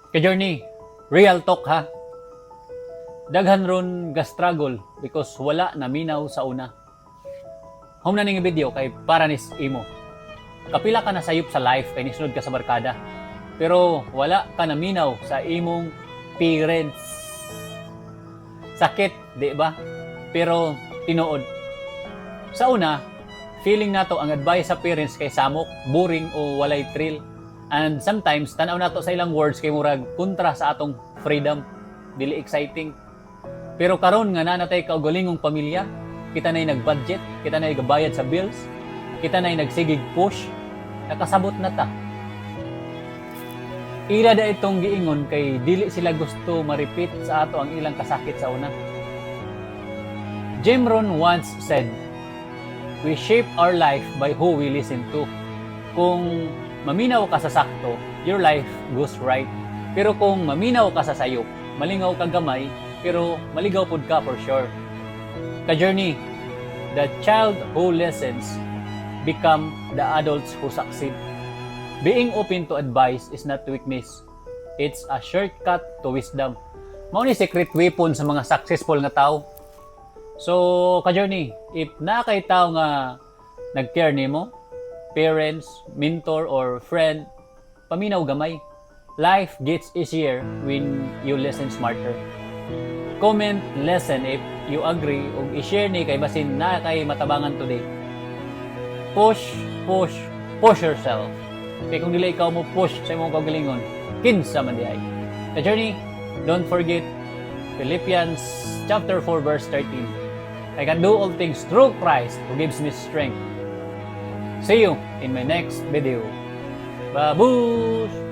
Ka-journey, real talk ha. Daghan ron ga-struggle because wala naminaw sa una. Humna ning video kay para nis imo. Kapila ka nasayop sa life kay nisunod ka sa barkada. Pero wala ka naminaw sa imong parents. Sakit, di ba? Pero tinuod. Sa una, feeling nato ang advice sa parents kay samok, boring o walay thrill. And sometimes tanaw nato sa ilang words kay murag kontra sa atong freedom, dili exciting. Pero karon nga naa na tay kaugalingong pamilya, kita na'y nag-budget, kita na'y gabayad sa bills, kita na'y nagsigig push, nakasabot na ta. Ila da itong giingon kay dili sila gusto ma-repeat sa ato ang ilang kasakit sa una. Jim Rohn once said, "We shape our life by who we listen to." Kung maminaw ka sa sakto, your life goes right. Pero kung maminaw ka sa sayop, malingaw ka gamay, pero maligaw pud ka for sure. Ka-journey, the child who listens become the adults who succeed. Being open to advice is not weakness. It's a shortcut to wisdom. Mao ni secret weapon sa mga successful nga tao. So, ka-journey, if naa kay tao nga nag-care nimo, parents, mentor, or friend, paminaw gamay. Life gets easier when you listen smarter. Comment "listen" if you agree ug i-share ni kay basin naa kay matabangan today. Push, push, push yourself. Kay kung dili ikaw mo push sa imong kaugalingon, kinsa man diay? Ka-journey, don't forget Philippians chapter 4 verse 13. "I can do all things through Christ who gives me strength." See you in my next video. Babush!